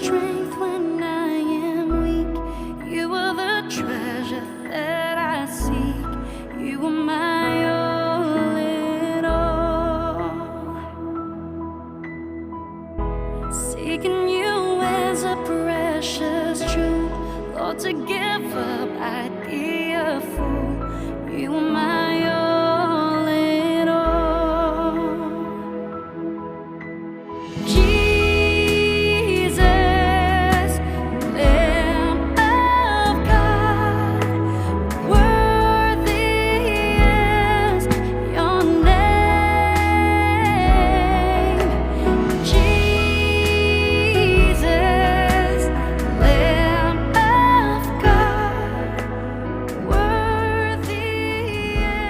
strength when I am weak. You are the treasure that I seek. You are my all in all. Seeking you as a precious jewel. Lord, to give up, I'd be a fool. You are my all in all. Jesus, Lamb of God, worthy is your name. Jesus, Lamb of God, worthy is.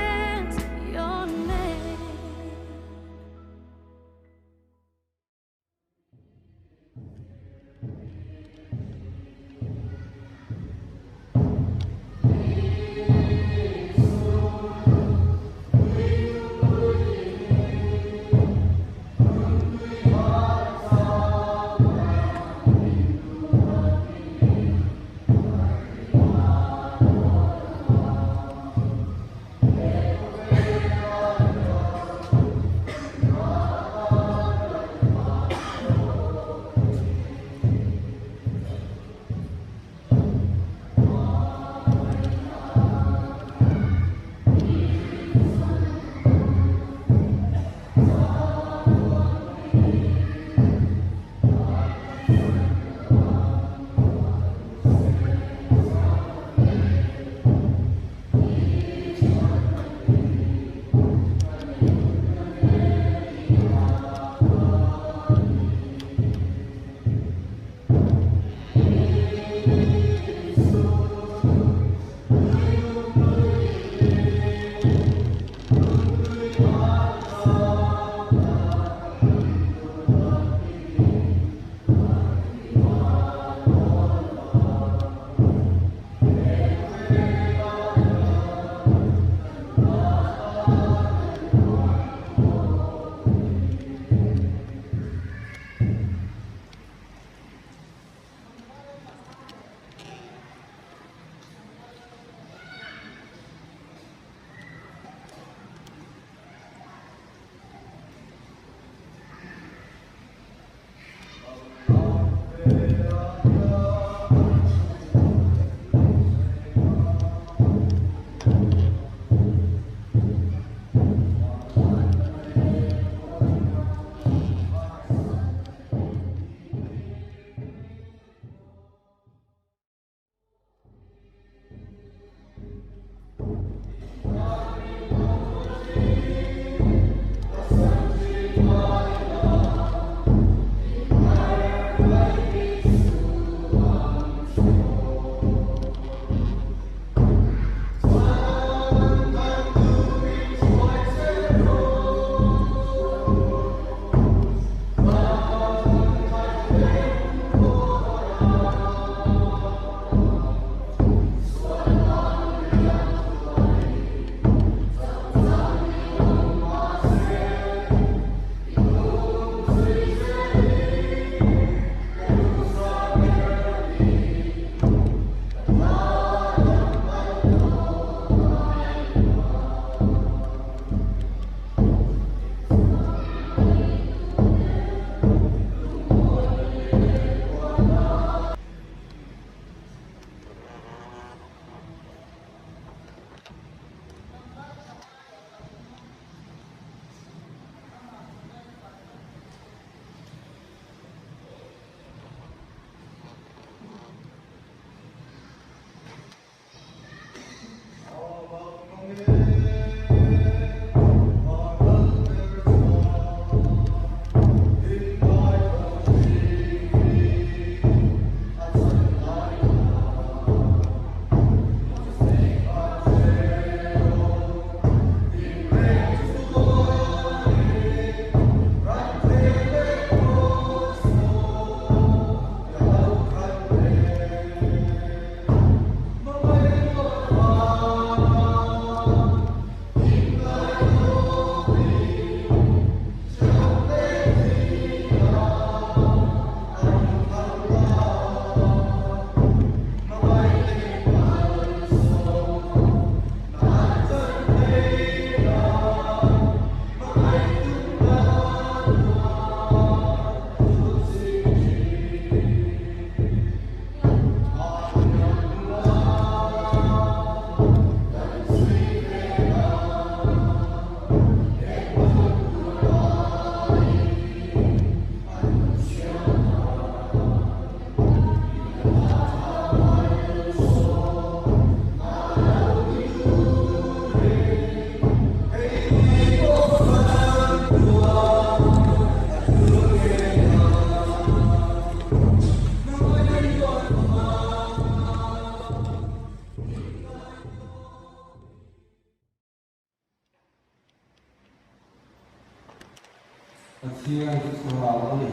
Thlarau a ni.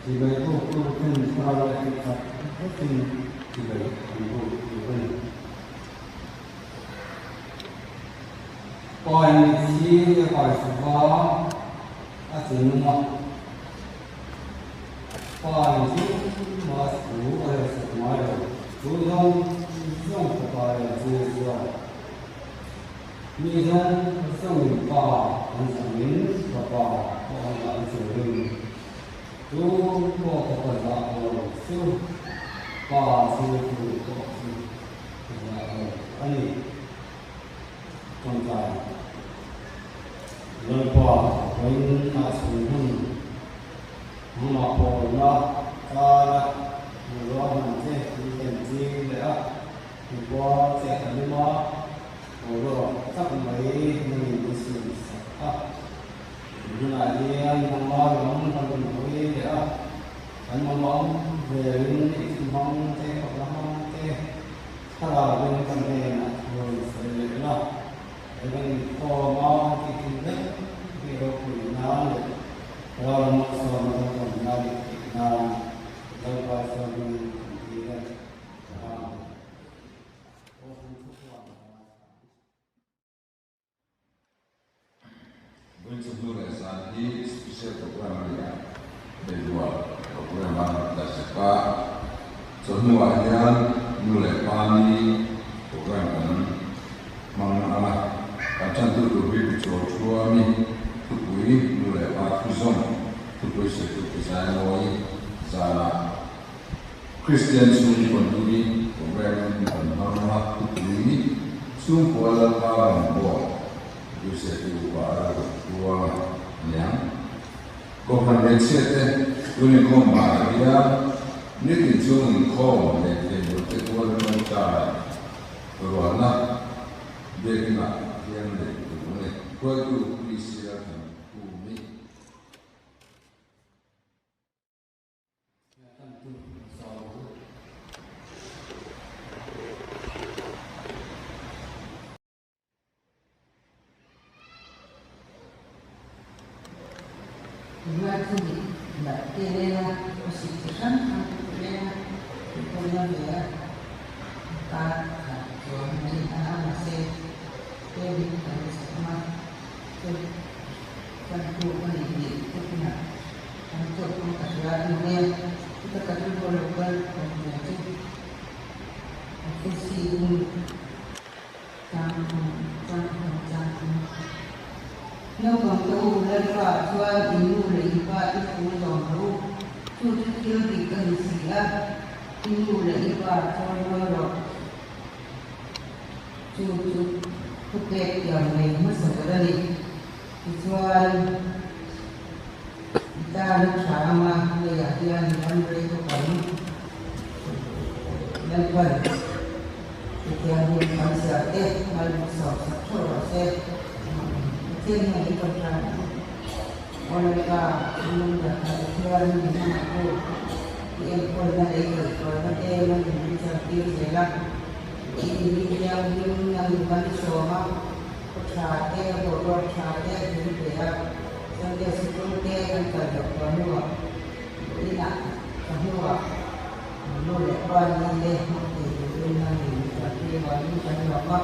Chibai buktu ten Thlarau leh tih tak zetin chibai an buk tur a ni. Pa in mitthi a kai fova a ti nung a. Pa in tumah thu a rel sak ngai lo. Chu zawng zawng fapa rel chu chuan mi zawng zawngin pa an zahmin fapa pawh an zah turin chu pawh fapa zah lo chu pa thiltu pawh chu zah lo a ni. Tawngtai Lalpa vawiin ah chhun hun nangmah pawlna tana ruahman che min ken ching leh a, mipuar che a lum a, boruak tak mai nangin min siam sak a. Tun hunah hian nangmah lam kan rawn hawi leh a, kan mamawh awm velin i thihmang te, fakna hmang te, Thlarauin ka hnenah thu rawn sawi leh la, he kan inkhawm a kan tih thin vek hi ropui nan leh Thlarau lam malsawmna kan tawn nan leh theih nan Lalpa chuan hmingin kan dil e. Amen. Aw kan thupuan a ngai thla ang. Vawichawhnu leh zan hi special program a ni a, Beihrual program a la zep a, chawhnuah hian nu leh pa ni program kan hmang ang a, kan tantu tur hi Bichawl Thuami thupui nu leh pa thuzawm thupui sawitu Pizai Mawi zanah Kristian chhungkaw ni program kan hmang a, thupui chhungkua Lalpa rawngbâwl Duhsehtu upa a lo tluang a niang. Kohhran hmeichhiate tun inkhawm banah hian nitin chung inkhawm leh theihnawte kual tawngtai rualna biakinah hian neih tur a ni. Hruaitu PCR kan khum i. Tunlai chu dik lah te reng a, khawsik chi hrang hrang te pawh reng a, tih pawh na ve a, kar khat chuan a ni a, mahse David kan chak ang a, chu tantu ka nih nih te hunah kan tawk ang ka hria a ni mai a, chuta ka rilru a lo kal awm ve chu Office bung Naupang te u, Lalpa chuan in nu leh in pa te thu zawm rawh u. Chu chu thil dik a ni si a, i nu leh i pa chawi mawi rawh. Chu chu thupek tiang nei hmasa ber a ni. Tichuan, i tan a tha anga leiah hian i ram rei bawk ang. Lalpan Pathian hun kan siam te mal min sawm sak theuh rawh se. Pathian hian min rawn tan a. Aw Lalpa, i lung dah kha Pathian min hmangah tu i enkawlna leh i kaihhruaina te mal min char tir zel a. I mi thianghlim nang in mal i sawm a, khaw tha te, boruak tha te min pe a. Sunday sikul te kan kal loh tawh hnuah inah ka hnuah Nu leh pa ni te hmang thei turin nang in kan pi vangin kan lawm a,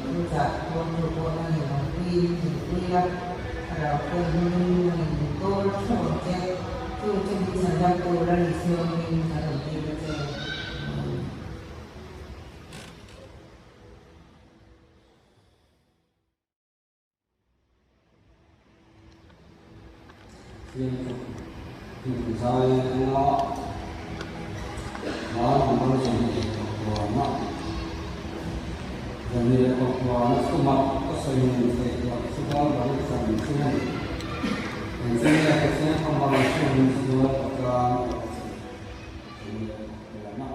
chutah kawngtu pawh nang in awm puiin min pui a, thlarau thianghlimin nang in min kawl theuh ang che, chung chu min chhan dam tur a ni chuangin kan awm tir a che. Amen. Zai anga hla number 22 29 chungah ka sawi nun theih loh chuan ka ri chan chin a ni. Engtin nge Pathian khamar chungin sual ka tan a lo chhun 29 tih ang.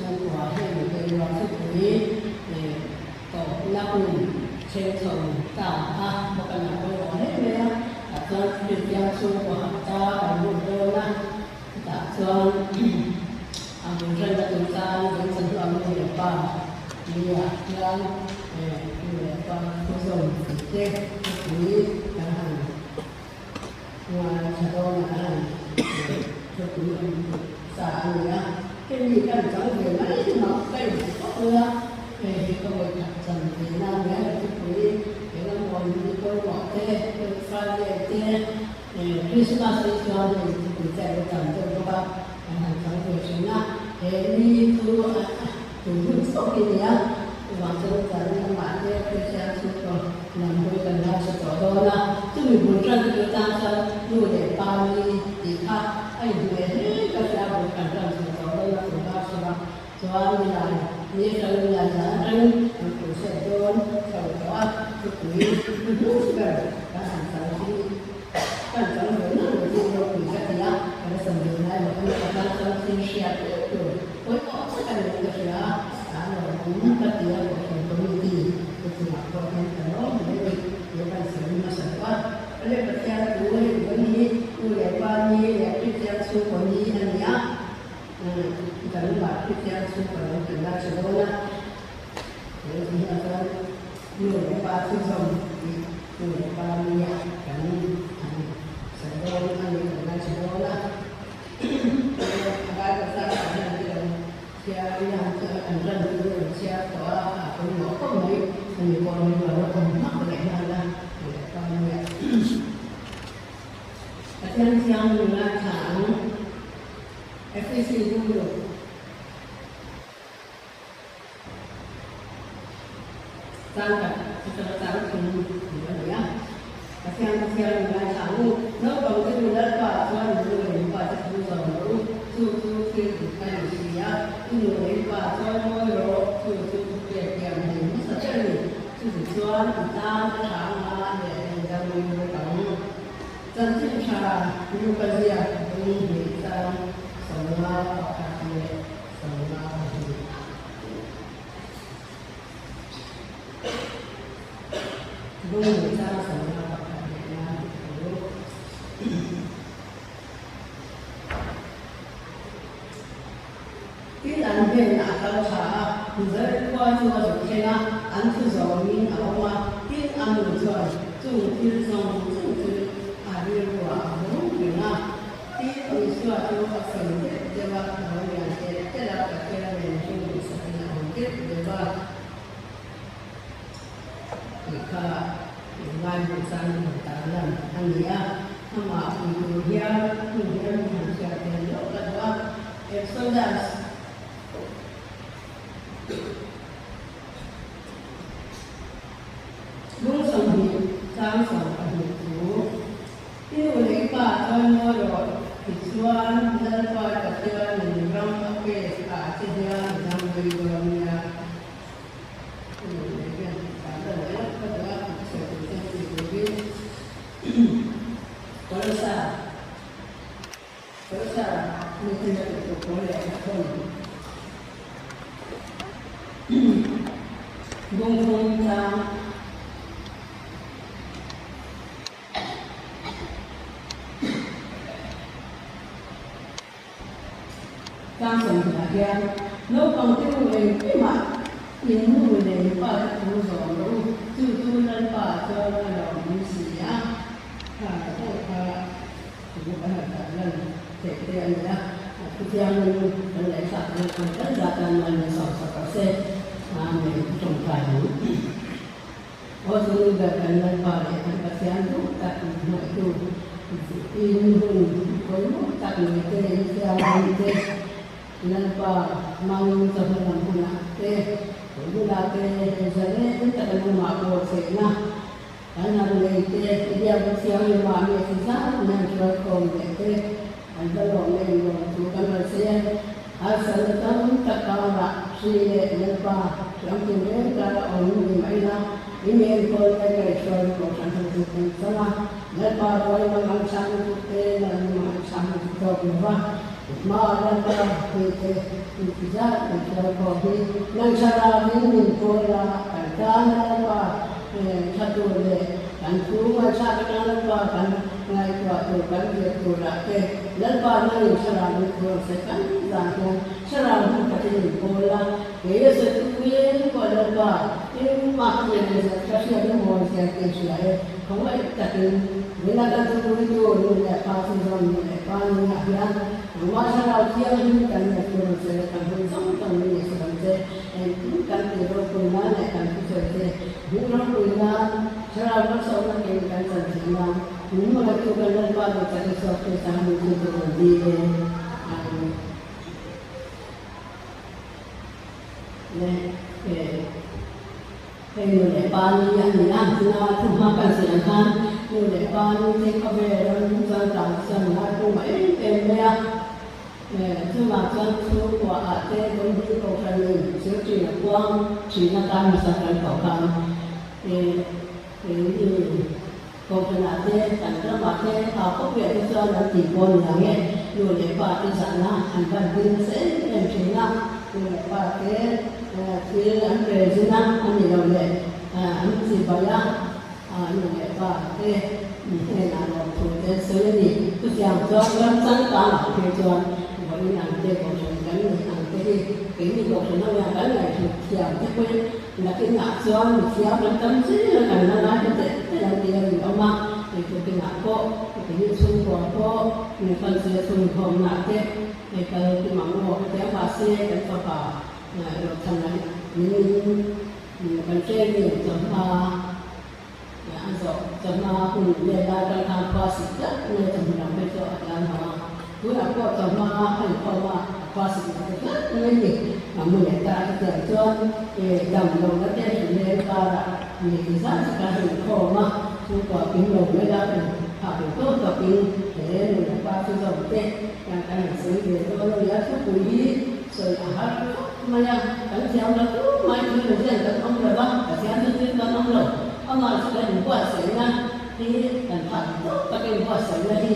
chhungkua hian Beihruah thupui tawpna hun thleng chho ta a bawk a nih pawimawh hle mai a, tah chuan Kristian chhungkua hapta kan lut dawn a, chutah chuan a bul ṭanna tur tan kan chawhnu nu leh pa nia hian nu leh pa thuzawm tih te thupui kan han Ngaithla dawn a kan thupui awm sa a ni a, hemi kan chang ve mai mak ka inti khawp mai a, hei hi ka vawi khat chan ve na a nia he thupui he lam awm ni pawimawh te, Good Friday te, Christmas hi chuan hei thupui te a lo tam deuh bawk a, kan han chang ve thin a, he ni chu tun hun chhuak hi a ni a, chuvang chuan kan lamah te Kristian chhungkaw Lam hawi kan ngaithla tawh dawn a, chumi bul tan tur tan chuan nu leh pa ni tih kha a inhmeh hle ka hria, bul kan tan chho tawh dawn a tun kar chho a, chuan nilai ni atangin nilai zan atangin kan crusade dawn chho tawh a, thupui hnuhnung ber kan han chang hi kan chang ve ngang lo tih ropui ka ti a, kan sam ve ngai lo a ni a tan chuan thil hriat reng tur pawimawh tak a niin ka hria a, a lawmawm ka ti a, Kohhran Committee te chungah pawh hian ka lawm hle a ni tih kan sawi hmasa duh a. Awle Pathian thu hei dawn hi nu leh pa ni leh Kristian chhungkaw ni a ni a, kan lamah Kristian chhungkaw lo kan la tha dawn a, he thu hian chuan nu leh pa thuzawm tih nu leh pa nia kan han sawi dawn a ni kan la tha dawn a. A Bible zat ah hian an ti lo. Chhiar ina an ran chu an chhiar tawh a, a pawimawh khawp mai. Ani pawh rilru a lo awm hmak leh nghal a, ti leh ta mai a. Pathian thiang nula tha ang Efesi bung ruk. Chang khat atanga chang thum tur a ni a. Pathian Pathian in ngaithla ang u. Naupang te nu Lalpa chuan nu leh in pa te thu zawm rawh u. Chu chu thil dik a ni si a. I nu leh i pa chuan ngawi rawh. Chu chu thupek hian a nei hmasa ber a ni. Chuti chuan i tan a tha anga leh i dam i bawk ang. Chanchin tha Luka ziak bung hnih chang 51 leh 52. Bung leh chang 51 leh nga tih thu. Tin an hnenah a kal tha a, Nazareth khua chu a zuk thleng a, an thu zawmin a awm a. Tin a nu chuan chung thil zawng zawng chu a rilruah a vawng reng a. Tin, Isua chu a fing deuh deuh a, a lo lian telh telh a, Pathian nen chu duhsakin a awm deuh deuh a tih kha ngai hmuh chang a han tar lan a ni a. Amah pui tur hian hun hian a han chhiar tel lawk a duh a, Exodus. Lung 20 chang 12 thu. I nu leh i pa chuan mawi rawh tichuan Lalpa Pathianin ram a pek ah che hian i dam rei dawn nia. I nu leh hian tih dan leh lawk ka duh a, ka sawi tur chuan tih turin Kolosa Kolosa mi thil a tih tur pawl leh a thawn bung thum chang. Tlang 20 ah hian naupang te nu engkimah in nu leh in pa te thu zawm rawh u, chu chu Lalpa chuan a lo awm si a, kha pawh kha thu kan han dah lan theih te a ni a, a thu thiangin kan ngaihthlak ang ang tal zat a mahni sawmsak rawh se, Amen tawngtai ang. Aw chu nu ber kan Lalpa leh kan Pathian duh tak min hmangaihtu in hun pawimawh tak nei te in thianghlim te Lalpa hmangin chawhnu lam hunah te bulah te zalen taka nangmah pawh theihna kan han nei te i biakna thianghlimah mi a ti zat mai an hruai khawm leh te an va lawm leh in lawm thu kan rawn sawi a. Harsatna tam tak karah hri leh Lalpa thiam tur reng kara awm ni mai la, i mi enkawl te kaihhruai kohhran ho chu kan chang a, Lalpa ruai mang ang chang lutuk te, Lal mang ang chang lutuk tawk lo va. Hma Lalpa mite inti zat kan hriat pawh hi nang thlarauin min kawl a, kan tana Lalpa tha tur leh kan thu ngaihthlak atang Lalpa kan ngaihtuah tur kan zir turah te Lalpa nangin thlarau min thuam se kan zan hian thlarau hun khatin min kawl a, kei a sawi tuin pawh Lalpa engmah ka nei leh zat ka hriat na mawi zia tih hria e, khawngaih takin min a kan thupuitu nu leh pa chu zawm nu leh pa nunah hian Nangmah thlarau thianghlim kan nei tur ang che, kan hun zawng zawng min nei sak ang che, engtin kan tih ropui nan leh kan thusawi te hmuh ropui nan, thlarau malsawmna keng kan chan theih nan, min hmangaihtu kan Lalpa duh tak Isua Krista hming chu ka rawn dil e. Amen. Le eh. Hei nu leh pa ni a ni a, chuna thu hma kan sawi ang khan nu leh pa ni te khawvel ram chuan tlan chuan min har pawimawh em em mai a. Chungah chuan chhungkua ah te Bawngding Kohhran in thil ṭin a puang ṭhin atan hmasa kan koh khan keini Kohhran ah te kan ram ah te a khawpui ah te chuan an tih pawh a ni ang e, nu leh pa te zahna an van ding nasa em em thin a, nu leh pa te thil an rel zin a a ni lo leh an chi bai a, nu leh pa te hnenah lawmthu te an sawi a ni. Chutiang chuan ram changkang ah phei chuan vawiin ang te kohhran kan nih ang te hi keini kohhran ho hian kan ngaihhlut thiam te pawhin Nakinah chuan mithiam kan tam zel a, kan la ngai ta telh telh ang tih a rin awm a, hei tukinah pawh keini chhungkua pawh min kal se chhunkhawmnah te hei kal tum ang aw ka ti a, mahse kan fapa Ruathana min kan training chawhma a zawh chawhma hun vel lai kal khan khua sik tlat mai a chawhma lam phei chu a tlan hawng a, tunah pawh chawhma a inkhawm a a khua sik leh ta tlat mai ni. A mu leh ta a tiang chuan dam lohna te hrileng karah mi zat zat a inkhawm a, chhungkua ping lo mai la kan phak lo tawk tawkin he nu leh pa chu zawm te kan kan han sawi ve dawn a nia, thupui hi sawi a har khawp mai a, kan thiam lo tumah in thil hian kan awm lo va, Pathian chu thil kan awm lo, amah chu kan inbuatsaihna hi kan phak tawk takin buatsaihna hi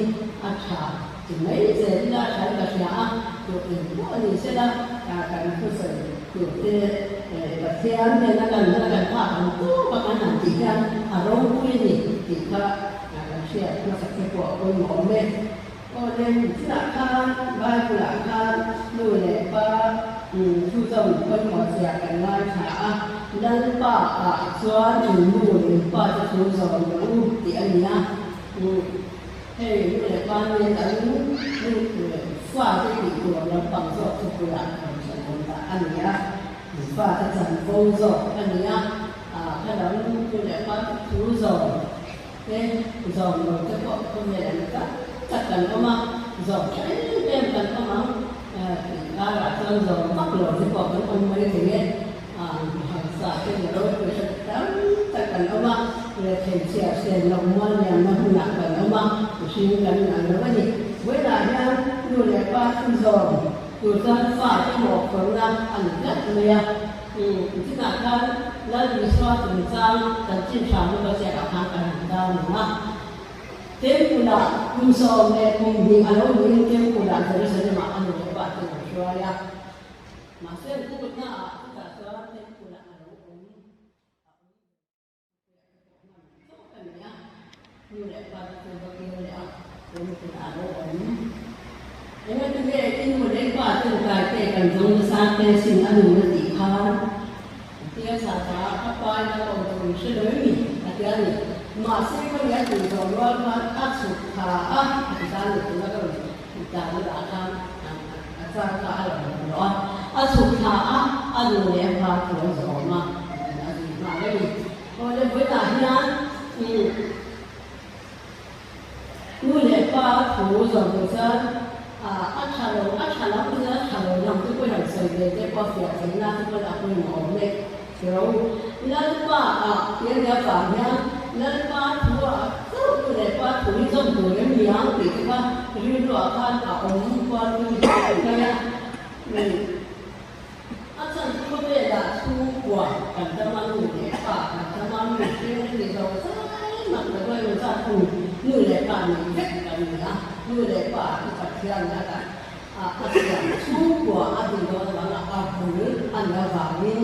a tha. Ti mai zel ila a thain ka hria a, tur eng pawh a ni sela kan thusawi tur te Pathian hnena kan hna kan phak ang tawp a kan han tih hian a ropui a ni tih kha kan hriat hmasak te pawh a pawimawh awm e. Aw le, chinah khan Bible ah khan nu leh pa thu zawm pawimawh zia kan ngaithla a, Lalpa ah chuan in nu leh pa te thu zawm rawh u tih a ni a. Hei nu leh pa nen an nu leh fate tih tur lampang zawk chu bulah kan hre dawn ta a ni a, fate chanvo zawk a ni a, kha lam nu leh pa te thu zawm te zawm lo te pawh khawvel an tam tak kan awm a, zawm tha em em kan awm ang tih karah chuan zawm vak lo te pawh kan awm mai thei e. Hausa te ni lo hre tam tak kan awm a, rethei chhiar sen loh mual liamna hunah kan awm a, mihring kan inang lo a ni. Vawiinah hian nu leh pa thu zawm tur chuan fa te mawhphurhna a ni tlat mai a. Chinah khan Lal Isua chungchang chanchin hram luka ziakah khan kan han tarlang a. Temple-ah kum 12 a lo niin Temple-ah Jerusalem-ah a nu leh pa te an hruai a. Mahse an kutnaah chutah chuan temple-ah a lo awm a awm ve a te pawh hman chauh a ni a, nu leh pa te chu va kir leh a, temple-ah a lo awm. Engati nge i nu leh pa ten kai te kan zawng nasa te sin a nun a tih khan a tia sa ta a pa in a kawm tur in hre lo em ni a tia ni. Mahse ka nia tih zawh rual khan a chhuk tha a a ti ta ni tuna ka rawn tih ta ah khan A char kha a lo hmu a, a chhuk thla a, a nu leh a pa chu an zawm a, a zui nghal a ni. Awle vawiinah hian nu leh pa thu zawm tur chuan a tha lo, a tha lam chu a tha lo lam te pawhin han sawi ve te pawh a fiah theihna te pawhin a pawimawh awm e. Ro, Lalpa ah tia nia vang hian Lalpa thu ah chauh nu leh pa thu hi zawm tur em ni ang tih te kha rilru ah khan a awm kual tui mai a. A chhan chu khawvelah chhungkua kan dam a nu leh pa kan dam a mi hring a ni zo zai mak lo a inzat hun nu leh pa nei vek kan ni a, nu leh pa hi Pathian a dah. A siam chhungkua a din dawn avanga a bul a nih avangin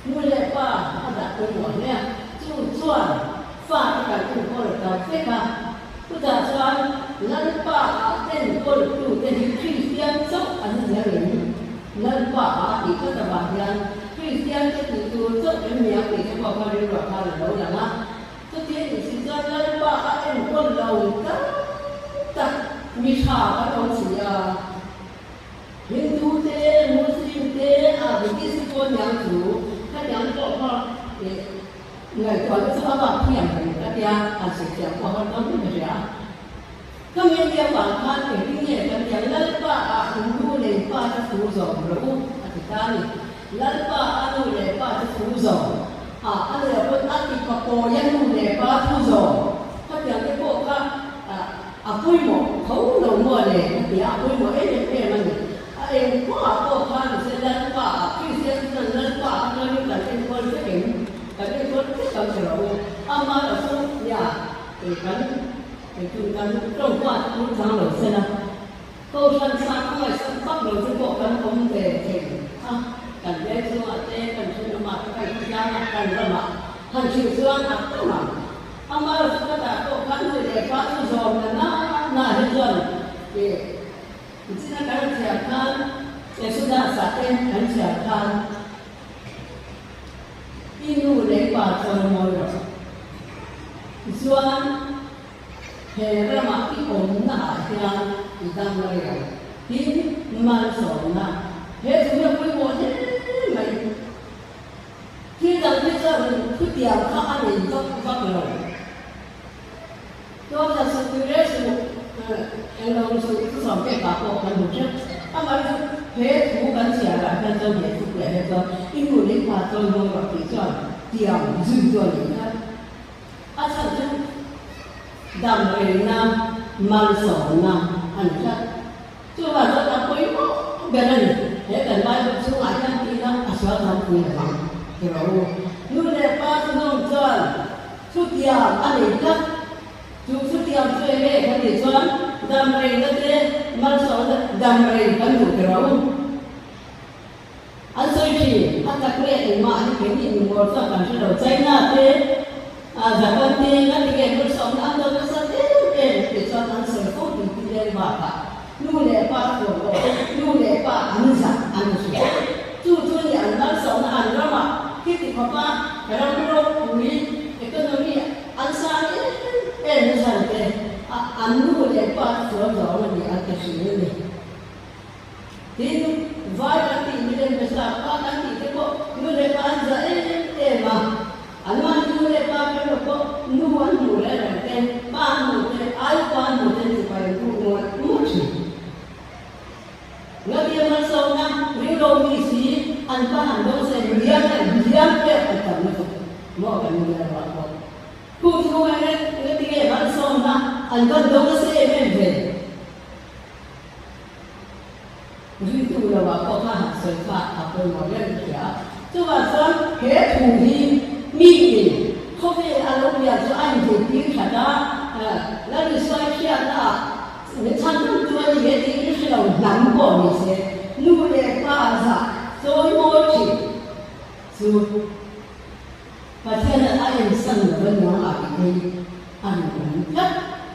nu leh pa a dah pawimawh hle a, chu chuan fate kan enkawl ta vek a. Chutah chuan Lalpa ah enkawltute hi Kristian chauh an ni angin Lalpa ah tih tlat avang hian Kristian te tih tur chauh em ni ang tih te pawh kha rilruah khan a lo lang a. Chuti a nih si chuan Lalpa a enkawl lo tak tak mi tha kan awm si a. Hindu te, Muslim te, a Buddhist te pawh niang chu khatiang pawh kha ngaihtuahna chu a bak thiam reng ka tia, han sawi thiam pawh har dawn em hria. Ka media vang khan engtin nge kan tiang Lalpa ah Hindu lei pa te thu zawm rawh u a ti ta a ni. Lalpa a nu leh pa te thu zawm a, a leh pawn a ti pa kawi a nu leh pa thu zawm khatiang te pawh kha a pawimawh tho lo maw le ka ti a, a pawimawh em em em a ni. A eng kawngah pawh khan se Lalpa ah Kristian chuan Lalpa atangin kan enkawl vek em? Kan enkawl vek ang che rawh u. Amah lo chu nia kan tun kan tlawmpa tur chang lo sela. Kohhran chhak a ngaihsak vak lo chu pawh kan awm ve thei a, kan veng chungah te, kan thenawmah te, kan khawtlangah, kan ramah han hrilh chuan a tam ang. Amaherawhchu ka tah pawh khan nu leh pa chu zawm na na na hi chuan ih china kan chhiar khan Exodus ah te kan chhiar khan i nu leh pa chawimawi rawh chuan He ramah i awmna ah hian i dam rei ang. Tin, malsawmna he chu hi a pawimawh hle mai. Thil dang hi chuan thutiang kha a nei vak vak lo. Chuan zan sawmtui reng suh, englo suh thusawm pek ah pawh kan hmu hrep. Amah chu he thu kan chhiar ah hian chuan he thupuiah hian chuan i nu leh i pa chawimawi rawh tih chuan tiang zui chu a nei tlat. A chhan chu damreina malsawmna a ni tlat. Chuvang chuan a pawimawh ber a ni. He kan Bible chhungah hian tihna a sual tam pui lo vang ti rawh u. Nu leh pa chu nawm chuan chutiang a nei tlat. Chu chutiang chu eng nge kan tih chuan damreina te malsawmna damrei kan duh ti rawh u. An sawi thin, a tak nge engmah hi kei nih mi mawl chuan kan hre lo. China te, Japan te nga ti nge hmursawmna an do nasa em em tih chuan an sawi fo tih ti leng bakah nu leh pa thuam aw, nu leh pa an zah an ti hria. Chu chu ni an malsawmna an ramah khi ti khawpa ram ropui economy an sang em em nasa te an nu leh pa thuam zawng a ni an ti hrin a ni. Tin, vai kan tih mi lem hmasa pa kan tih te pawh nu leh pa an za em em a. An mahni nu leh pa kher lo pawh nu an hmuh reng reng te, pa an hmuh te, ai upa an hmuh te chipai an buk ngawt ngawt thin. Ngatia malsawmna ringlo mi si an pa han dawng se liam leh liam pek an tam lutuk maw kan ni ler vah pawh. Khu chu ngatinge malsawmna an van dawng nasa em em ve. Rintu lovah pawh kha han sawi kha a pawimawh ber ka hria. Chuvang chuan he thu hi miin khawvel a lo biak chu a inzirtir that a, Lalisua hriatnaah min chhan tum chu a ni he tih i hre lo hnam pawh ni se, nu leh pa zah chawi mawi thin chu Pathian a ensan lo a niang a tih hi a rinawm tlat.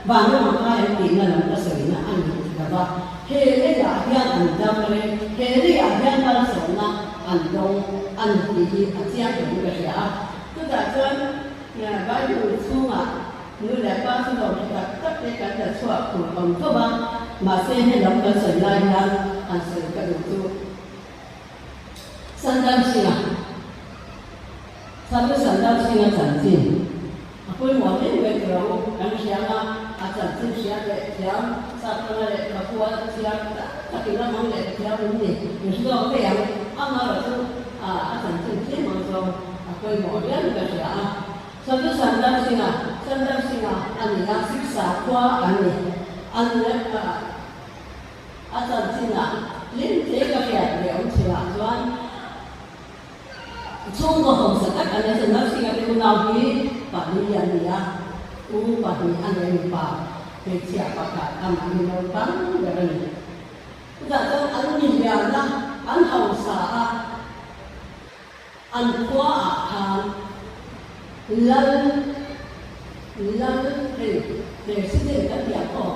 Vanram a kai an tihna lam ka sawina a ni lo va, he leiah hian an dam reng, he leiah hian malsawmna an dawng a ni tih hi a chiang hlawm ka hria a. Chutah chuan Bible chhungah nu leh pa chu lo hre tak tak te kan la chhuak tur awm tho va, mahse he lam kan sawi lai hian han sawi ka duh chu. Sandal Singh-a Sadhu Sandal Singh-a chanchin a pawimawh hle mai tur a u. Kan hria anga a chanchin hria leh thiam, Saptanga leh Khapua thiam tak takin a hmang leh thiam in ni. Min hre zawk mai ang. Amaherawh chu a chanchin tlem ang zawng a pawimawh riau ka hria a. Sadhu Sandal Singh-a Sandal Singh-a a ni a, Siksa khua an ni. An A chanchinah hlim te ka hriat leh awm chhunah chuan chhungkaw hausa tak an ni. Nursing a te unau hi pahnih an ni a, u pahnih a nei mipa, hmeichhia pakhat amah hi naupang ber a ni. Chutah chuan an milian a, an hausa a, an khuaah khan lal, lal hei President kan tih ang aw,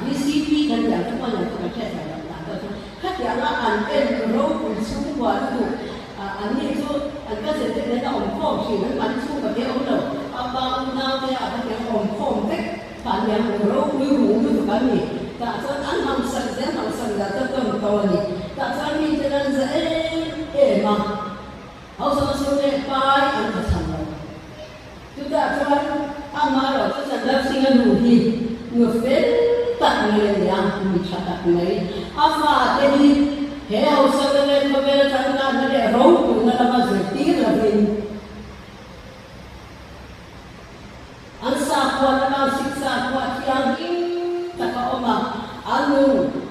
VCP kan tih ang chu hman ang chu kan hriat theih loh dan pawh chu khatianga an en ropui chhungkua lutuk an ni chu an cousin te nen a awm khawm thin, an mahni chhungkua te a awm lo, a pa unau te ah khatiang a awm khawm vek. Khah lian ropui rung lutuk an ni. Tah chuan an hamsak zel hamsak zel ta tawn to a ni. Tah chuan mite an za em em a, hausa sum leh pai an tha chhan lo. Chutah chuan amaherawh chu Sardar Singh-a nu hi nu fel tak mai a ni a, mi tha tak mai. A fate hi he hausakna leh khawvel changkanna leh ropuina lama zirtir lovin, An sakhua lama Sikh sakhua thianghlim tak a awm a, an nu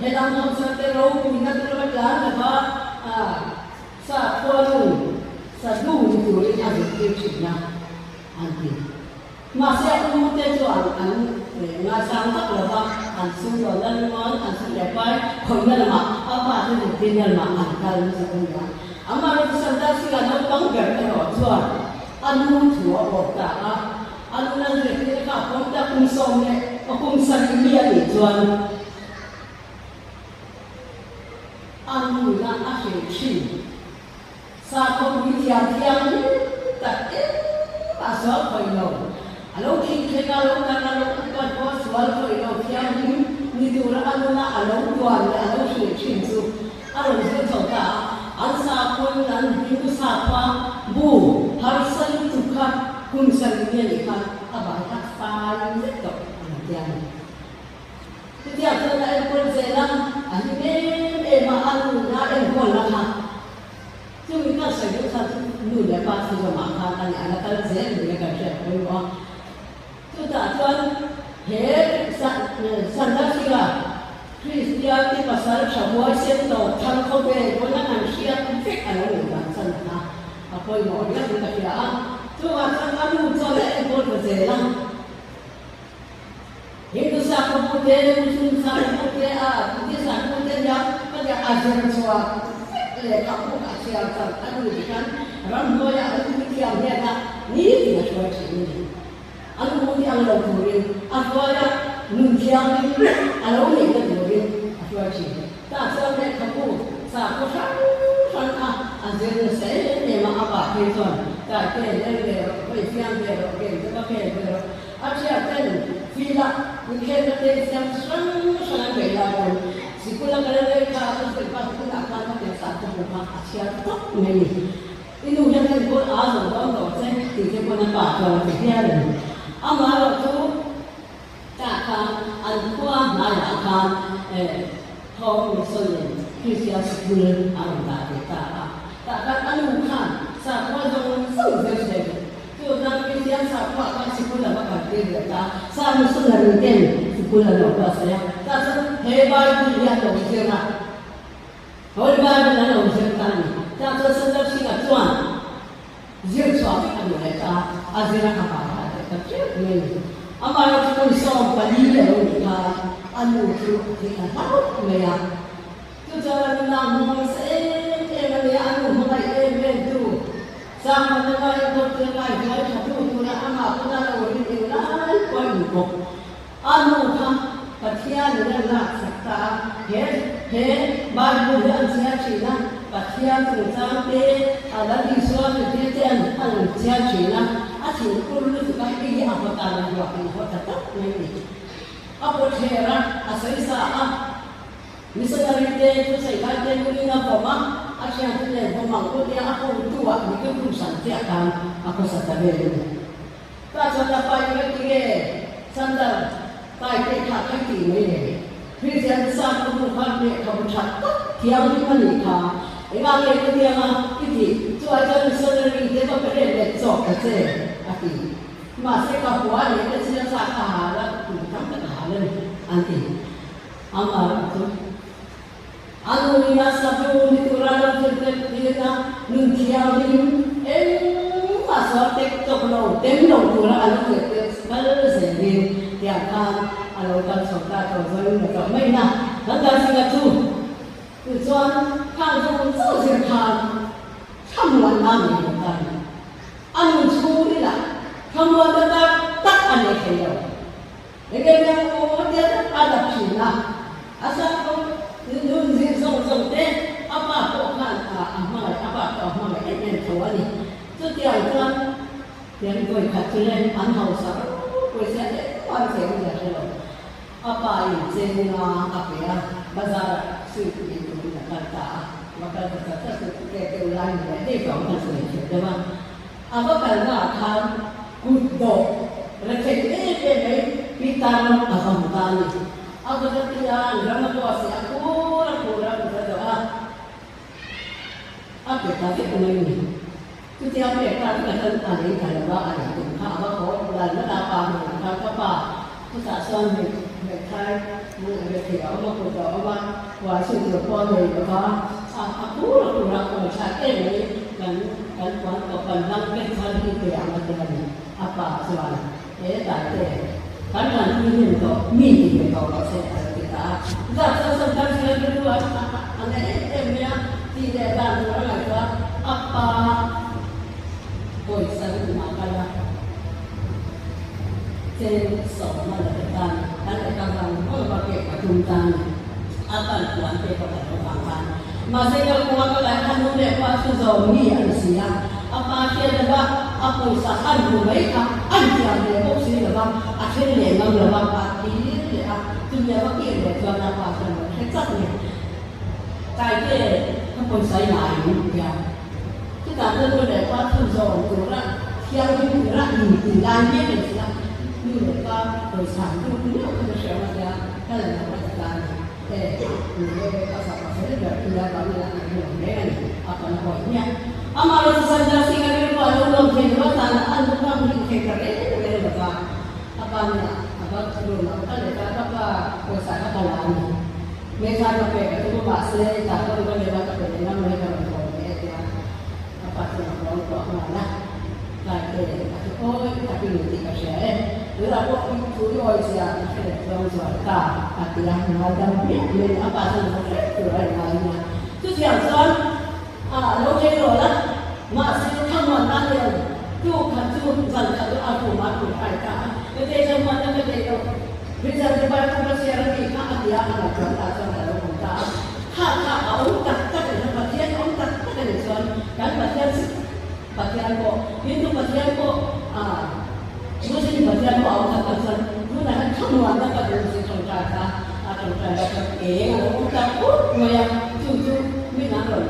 helam hamsate ropuina tur a tlan lova sakhua nu sadhu ni turin a zirtir thin a, an ti. Mahse a ute chuan an ngaisang vak lova, an sumdawnna ringawn, an sum leh pai khawihna lamah a pa te zirtirna lamah an kal nasa a ni a. Amaherawhchu Sardar Singh-a naupang ber erawh chuan A nu thu a awk ta a, a nu nan zirtir kha a pawm ta kum 11 kum 7 mi a nih chuan a nuna a hril thin. Sakhaw puithiam thianghlim tak engmah sual khawih lo, a lo khing thleng a, lo kal a, lo upat pawh sual khawih lo thianghlim ni tura a nuna a lo tuan leh a lo hril thin chu A rawn zir chho ta a, an sakhawn an Hindu sakhua bu harsa lutuk kha kum sarih mi a nih kha a bai kha fai vek tawh a lo ti a ni. Chutiang chuan a enkawl zel a, a hlim em em a, a nu na enkawlna kha chumi kan sawi deuh chhan chu nu leh pa chu zawmah khan a ni a la kal zel ni a kan hriat pawimawh a. Chutah chuan he Sandasira Kristian te pasal tha huaisen tawp thang khawvel pawn a kan hriat vek a lo nih dan chan kha a pawimawh riau in ka hria a. Chungah chuan a nu chuan a enkawl ta zel a. Hindu sakhaw bu te, Muslim sakhaw bu te, a Buddhist sakhaw bu te nia ka tia a zir chhuah vek lehkhabu a chhiar chan a nu ti khan ramhnuaiah an puithiam hnenah nitin a hruai thin a ni. An hmuh hi ang lo turin a hruai a, nun thianghlim a lo neihna turin a hruai thin. Tah chuan lehkhabu sakhaw hrang hrang kha a zir nasa em em a, a pa phei chuan Taite leng ve rawh, hawi fiam ve rawh, game te va khel ve rawh. A thian ten field-a inkhelna te siam hrang hrang an beih lai pawn sikul a kal lehkha a zir kha tunah khan a pian sakhaw bu kha a chhiar tawp mai a ni. I nu hian enkawl a zo dawn tawh che tih te pawn a pa chuan a ti hial a ni. Amaherawh chu tah khan an khua hnaiah khan Home Mission in Kristian Sikul a rawn dah ve ta a. Tah khan a nu khan sakhua zawng zawng zir hreh duh. Chu chuan Kristian sakhua khan sikul a va kaltir leh ta a. Sa missionary ten sikul an lo buatsaih a. Tah chuan he Bible hi an lo zir a. Holy Bible an lo zir ta a ni. Tah chuan Sundar Singh-a chuan zir chhuah vek a duh leh ta a, a zir a a vah leh ta teuh mai a ni. Amaherawhchu kum 14 a lo nih khan a nu chu a thi ta hlauh mai a. Chu chuan a nuna a hmu hmasa em em a ni a, a nu hmangaih em em tu, Sangmana ngai kawt ngai hnuai tha tu tura amah pawn a lo rin eng lai pawh a ni bawk. A nu kha Pathian in a laksak ta a, he he Bible hi an chhiar thin a, Pathian chungchang te, a Lal Isua zirtir te an an chhiar thin a, a thinur lutuk a, hei hi a haw tan a ruak in a haw ta tawp mai a ni. A pawt her a, a sawi sa a, missionary te, thusawi lai te nuin a vawm a, a thiante nen vawm ang pawh nia a hotu ah mi tum hran chiah khan a khawsa ta vel a ni. Ka chuan a pa in ka ti nge Sandar tai te kha ka ti mai le. Christian te sa ka hmuh khan lehkhabu tha tak thianghlim a nih kha. Engah nge ka tiang a i tih chuai chuan missionary te va pe let leh chawk ta che a ti. Mahse ka hua leh ka chhia sa ka hal a kum tam tak a hal a ni an ti. Amaherawh chu A nu in a sabu ni tura lo thil tel tir a, nun thianghlim engmah sual tek tawk lo, tem lo tura a lo thil tel kal zelin tiang khan a lo kal chho ta tawh zawin la tawh mai na. Kan Darsinga chu. Tichuan, khang zawng zawng zir khan thlamuanna nei lo ta ni. A nun chhungril ah thlamuanna tak tak a nei thei lo. Enge nia aw tia tak a dap thin a, a sakhaw nun zir zawng zawng te a pa pawh khan a hmangaih, a pa pawh a hmangaih em em tho a ni. Chutiang chuan tiang vawikhat chu le an hausa pawisa engmah an cheng zia hre lo. A pa in cheng nga a pe a, bazar ah sweet lei turin a kal ta a, va kal ta chat chat chu ke deuh lai ni leh daih vang khan sawi thiam deuh a. A va kalna ah khan kut dawh rethei em em mai Peter ram a va hmu ta a ni. A kut a ti a, an ram a pawh a seh a, khur a khur a kut a dawh a, a pe ta vek mai a ni. Chutia pek ta chu ka tan a lei ta lo a, a lei tum kha a va haw lal vat a, pa hmuh kha ka pa chutah chuan hmeithai rethei a awm a, kut a awm a, huai chhun tur pawh a nei lo va, a a kur a kur a, a thlak em mai kan kan puan kawp kan hmang vek chuan hi pe ang a ti a ni. A pa chuan he taite kan kan tui hnem tawh mi ti ve tawh rawh se a lo ti ta a. Zat chuan Santhan Sila chu chu a a na em em mai a, tih leh dan tur a ngaihtuah a, a pa pawisa room ah kal a, cheng sawm a la pe ta a ni. Kan lehkha vang vang va pek a tum ta a ni. A pan puan te pakhat lo vang khan. Mahse kalkawng a kal ah khan nu leh pa chu zawm mi a ni si a, a pa hriat lova a pawisa an hmu mai kha an thiam ve bawk si lova, a then leh ngam lova a thlir leh a, chumi a va kir leh chuan a pa chuan lo hre chak mai. Taite ka pawisa i la in tia. Chutah chuan nu leh pa chu zawm tura thianghlim tura in lai mek a ni si a, nu leh pa pawisa an lut miau kha ka hria a tia ka la lo a ti ta a ni. He nu leh ka fapa fel ber i nia vang ila an lo hle a ni a kan hawi hmiah. Amah lo chu Sandra Singh a rilru a lo lawm thei lo a tan a an ram hlim thei ta reng reng lo va. A pa nia a va room ah ka let a ka pa pawisa kha ka la a ni. Hmeichhia ka pek a tum a mahse tah ka rawn let a ka pe leh ngam mai ka rawn haw leh a tia a pa chuan a rawn kuah nghal a. Taite a ti awi takin in tih ka hria e, tunah pawh i thu i awi zia ka hre leh chuang zual ta a ti a, ngaidam hmiah mai a pa chuan a hre tur a ingai nia. Chutiang chuan a lo thei rawl a, mahse thlamuan nan leh tu khat chu zan khat chu a room ah a tum hrai ta a, ka tei thlamuan na ka nei lo, Richard te pai pawh ka chhiar a tih kha a ti a, a ngaihtuah ta chuan ka lo awm ta a, kha kha a awm tak tak a ni, Pathian awm tak tak a nih chuan kan Pathian Pathian pawh, Hindu Pathian pawh, ah Muslim Pathian pawh a awm tak tak chuan tunah hian thlamuan tak a duh zir tawngtai kha a tawngtai lai chuan eng a lo awm tak put mai a, chu chu min an rawn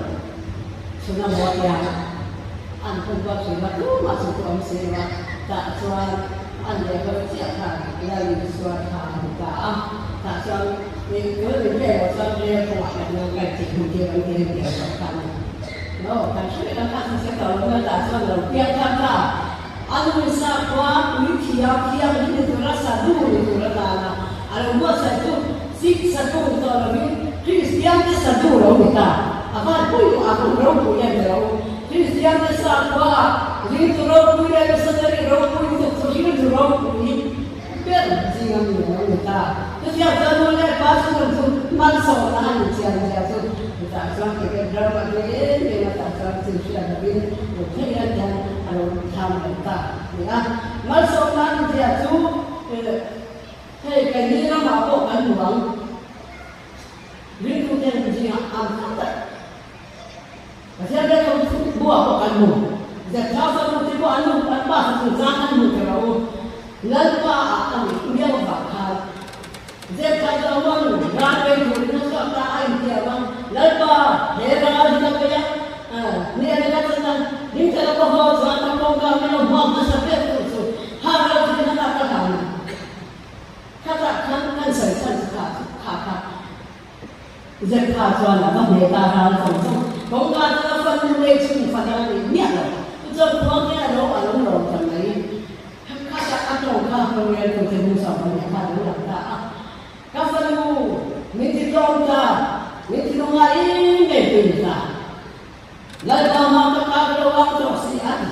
chhun a maw tia an hun pawh hrilh a tumah chu chu awm si lo a, tah chuan an lehhawi chiah khan Lal Isua kha a hmu ta a, tah chuan tun min vel loh chuan rel kawngah kan lo kai tih hmun tir an ti reng tih a khan a ni. No, kan hre vek ang kha chu hre tawh lo na tah chuan lo piang thar ta. A nu sakhua pui thiam thianghlim ni tura sadu ni tur atana a lo buatsaih chu Sikh sadu ni tawh lovin Kristian te sadu lo ni ta. A van pui a hun ropui a ni lo. Kristian te sakhua ah ringtu ropui leh missionary ropui tuk chu rilru ropui ber zinga mi a lo ni ta. Chutiang chuan nu leh pa chu rawn chu hmansawnna a ni chian zia chu chutah chuan cricket ram a hle em em a tah chuan chin hriat lovin lo theih hian hian a lo thlam leh ta a ni a. Malsawmna a ni zia chu hei keini ramah pawh kan hmu ang. Ringtute zingah an tam tak. Pathian biak lo chu buah pawh kan hmu. Zeptha fanu te pawh an nu an pa fanu zan an hmu ta lo. Lalpa ah a nih miau vang khan Zeptha chu a uanu ral bei turin a chhuak ta a intiam a, Lalpa he ral hi ka bei a, ni a ka chan a, ding ta lo ka haw chuan ka kawngka min lo hmuak hmasa ber tur chu ha ral chu in a ka hlan a. Khatah khan kan sawi chhan chu kha kha kha. Zeptha chuan a va hne ta ral zawng zawng. Kawngka chu a fan lei chhung fan a nih miah lo. Tichuan khuang hian a lo a lo lawm ta mai. Khatah a tawng kha rorel tu te hnu chauh a nih kha a lo lang ta a. Ka fanu, min ti tlawm ta, min ti lungngai ngei pui ni ta. Lalpa mah ka kar lo ang tawh si a ti.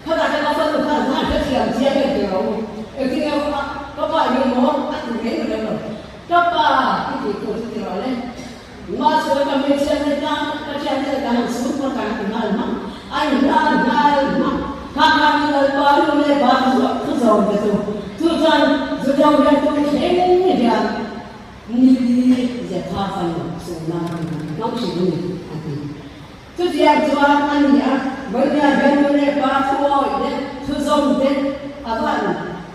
Khatah khan a fanu khan hman hre thiam chiang em ti rawh u. Engtin nge a ka pa hi maw a ti reng reng lo. Ka pa i tih tur chu ti rawh le. Mahse. chuan ka hmeichhia te tan ka thiante leh ka han chhung pawh kan ti nghal hmak. A inhlan nghal hmak. Kha kha mi Lalpa nu leh pa thu zawm te chu. Chu chuan Juda hian tum thleng hian ni li Jetha fanu sawmna an hmang thin a ni, a ti. Chutiang chuan a ni a, Vawinia hian nu leh pa thu awih te, thu zawm te a van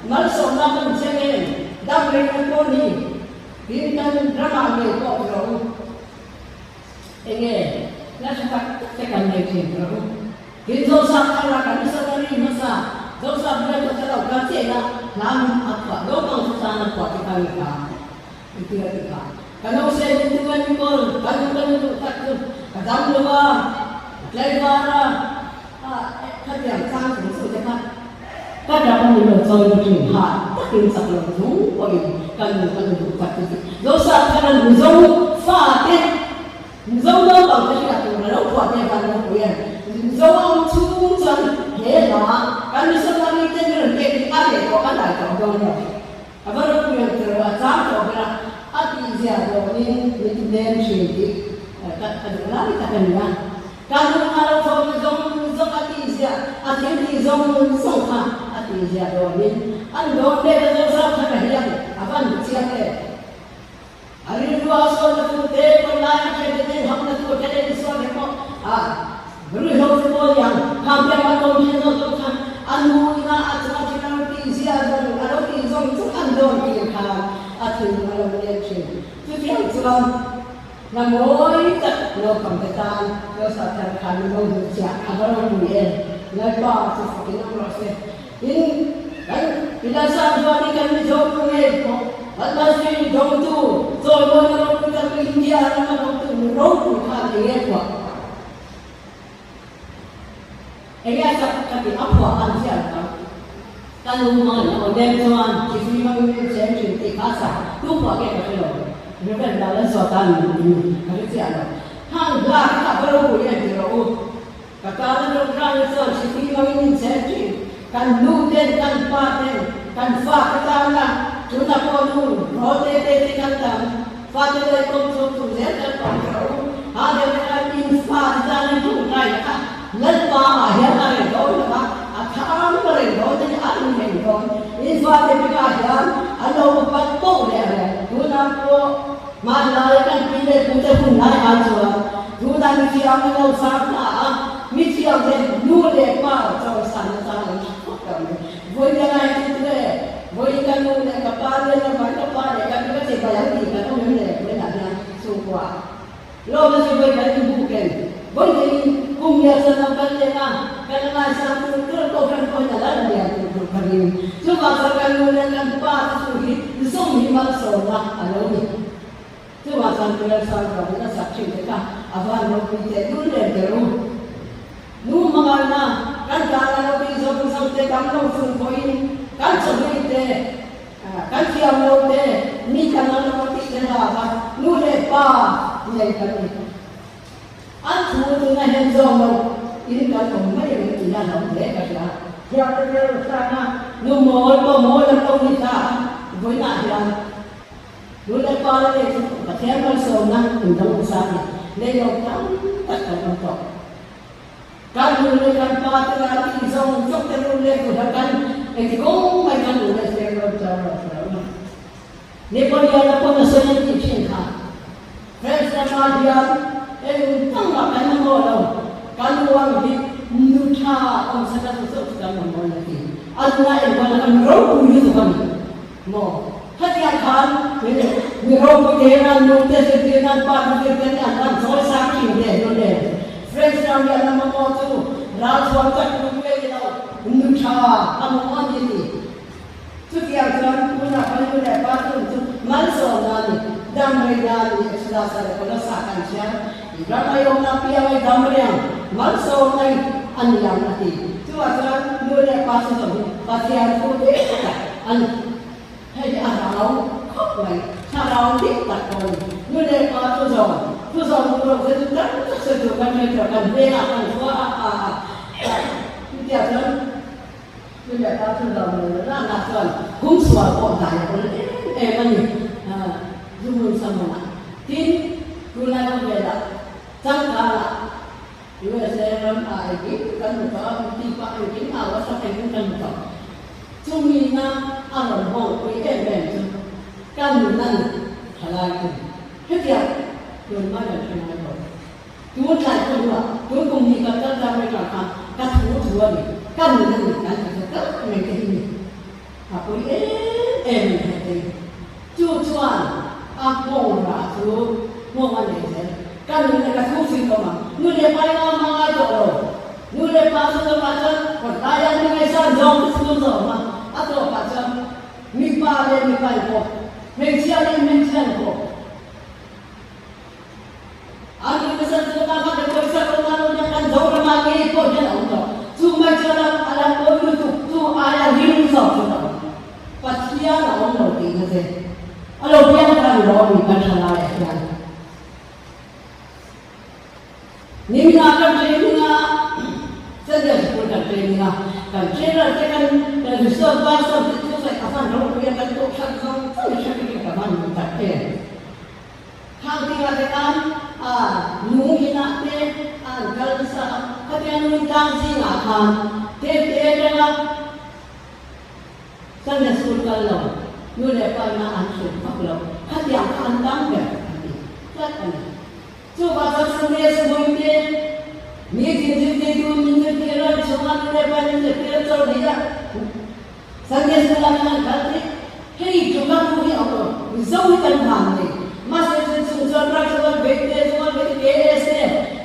malsawmna kan cheng em? Dam reng pawh ni tin kan ramah ngei pawh ti rawh u. Enge nasa tak tak te kan nei thin ti rawh u. Tin Joseph thar a kan missionary hmasa Joseph Bialto te lo kal chiah a, hla min a phuah naupang chu tan a phuah te kha ni kha. I ti a ti kha. Ka no se min tu en kawl, ka nu ka nu duh tak chu ka dam lo a, ka tlaivar a, a khatiang chang chung chu te kha ka dam a ni lo chawi na thin ha takin chak lo chung pawhin ka nu ka nu duh tak chu ti. Joseph khan a Mizo fa te Mizo naupang te hriat tur a lo phuah te khan ropui a ni. Mizo ang chhung chuan he hla kan missionary te min rawn pek hi a reh tawh a dai tawh dawn lo. A va ropui ang tiro a chang tawh ber a, a tihzia dawnin min ti nem thin tih ka ka duh lai tak a ni a. Ka nu kha lo tho ni zawng zawng a tihzia, a thil tih zawng zawng kha a tihzia dawnin an dawn let a zo zau thar a hian a van chiang em. A rilru a sawn na tur te, pawn lai a hriat te ten ham na tur te leh insual te pawh a ruihhlo te pawh a ni ang. Khang te anga dawn then zawk zawk khan a nu ina a chunga thil a lo tih zia zawng a lo tih zawng chu an dawn tir khan a thinlung a lo let thin. Chutiang chuan hla mawi tak naupang te tan lo sa thar khan min lo duh chiah a va ropui em. Lalpa chu fakin awm rawh se. Tin, kan Pilasar chuan i kan Mizo nu ngei pawh Padma Shri dawngtu chawimawina ropui tak India rama dawngtu nu ropui khan eng nge phuah? Eng nge a sak ka tih a phuah an hriat ang. Ka nu hmangin a aw nem chuan Chifui hmangin min chhem thin tih kha a sak tu phuah nge ka hre lo. Reverend Lallalzuata niin ka hre chiah lo. Hang hla kha va ropui em ti rawh u. Ka tana ṭawngṭaina chuan hripui hmangin min chhem ṭhin. Kan nu ten, kan pa ten, kan fa ka tana tuna pawh nu rawl te te te kan tam. Fate leh kawng chhawm tur zel kan awm ṭha u. Ha deuh te khan in fa te tana ṭawngṭaina kha Lalpa ah hian a reng dawn lo va, a thang a reng dawn te hi a in reng dawn. In fate bikah hian an lo upat poh leh a reng. Tunah pawh Hmanlai kan pi leh pute hun lai ah chuan tunah mithiam an lo sang ta a, mithiam te nu leh pa chawisan na chang an hre khawp lo mai. Vawi ka ngai chu tle, vawi ka nu leh ka pa leh ka van ka pa leh ka nu ka chibai ang tih kan awm em le vawiinah hian chhungkua lawmna chu vawi kan inbuk em? Vawi teiin kum lian chuan lo kal leh a, kan la ngaisang tur tur kohhran pawhin a la lian tur tur ka ring. Chuvang chuan kan nu leh kan pa te chu hi zawm hi malsawmna a lo ni. Chuvang chuan Tuel chuan ruahmanna sak thin te kha a van ropui teh dul lem ber u. Nu hmangaihna kan tana lo tih zawng zawng te dam lo chung pawhin kan chawhlui te, kan thiam lo te, mi kan ang lo tih te lak a nu leh pa nei kan ni. An thu tuna hian zawng lo in kan awm mai ang tih a hlauh hle ka hria. Thiamna rel hrana nu mawl pawh mawl an awm ni ta a, vawiinah hian nu leh pa la nei chu Pathian malsawmna indang nasa a ni. Nei lo tam tak kan awm tawh. Kan nu leh kan pa te lah tih zawng zawng te nu leh duhla kan engti kawng mai kan nu leh hriat rawn chau lo hria u. Napoleon-a pawn a sawi an tih thin kha. France ramah hian eng tangah kan mamawh lo, kan uang hi nu tha awm sa kan zawh chu kan mamawh na ti. A nunah engvanga kan ropui lutuk a ni maw? Khatiang khan mi ropui te hian nu te zirtir nan pa te zirtir nan an chawi sang thin ve hlun em? France ram hian a mamawh chu ralchhuan tak tum ngei lo, nu tha a mamawh a ni ti. Chutiang chuan tunah kan nu leh pa tun chu malsawmna a ni, dam reina a ni, Exodus leh Kolossa kan chhiar, i ram ai awmna piang ai dam reng malsawmna i a ni ang a ti. Chuvah chuan nu leh pa chu zawng hi Pathian thu dik tak a ni. Hei hi a rau khawp mai, thlarau dik tak pawh a ni. Nu leh pa chu zawng, thu zawng duh lo se chu tam tak sawi tur kan hre tawh, kan vengah kan khua a a a, chutiang chuan, Chu leh pa chu lo lo la la chuan kum sual pawh dai a awl em em a ni, Zuhmun Samunah. Tin, Tunlai khawvelah changkangah USA ram ah engkim kan hmu tawh a, tih pah engkim ah WhatsApp engkim kan hmu tawh. Chumi na a rawn hawngpui em em chu ka nun a ni thalai chu. Hetiang tun hma kan hre ngai lo. Tun tlai pawh hnuah tun kum hnih kan kal tlang mai tang khan ka thu thu a ni, ka nun a ni kan ti ta tlat mai te hi ni. A pui em em a ni hei te. Chu chuan a nghawng rah chu nghawng a nei zel. Ka nun leh ka thu sin awm ang. Nu leh pa ina hma ngai tawh lo. Nu leh pa chu lamah chuan kawt laia mi ngaihsan zawng te chhung zawm a, a tawpah chuan mipa leh mipa inpawh, hmeichhia leh hmeichhia inpawh. An in nasa chu ka kha te pawisa rawng a lo nia kan Zoram ah ngei pawh hian a awm tawh. Chu mai chuan a a la pawi lutuk chu aia ring zawk chu ka awm. Pathian a awm lo tihna che a lo piang khan lo a mi kan tha laiah hian. Nimina kan training a, Sunday School kan training a, kan trainer te kan reserve pastor te thusawi ka hman ropui a kan kohhran zawng zawng hi hre ka hman tak em. Khang tingah te khan a nung inah te an kal nasa a, khatia nung tlang zingah khan te te atanga Sunday school kal lo, nu leh pa ina an hrilh vak lo, khatiang kha an tam ber an ti tlat a ni. Chuvang chuan Sunday school te ni tin zirtirtu min zirtir a, chhunga nu leh pa in min zirtir a chaw leh a, Sunday school ah khan an kal thei. Hei chu ka nu hi a awm lo, Mizo hi kan van nei. Mahse chu chung chuan ram chuan vei te, chuan vei te, KS te,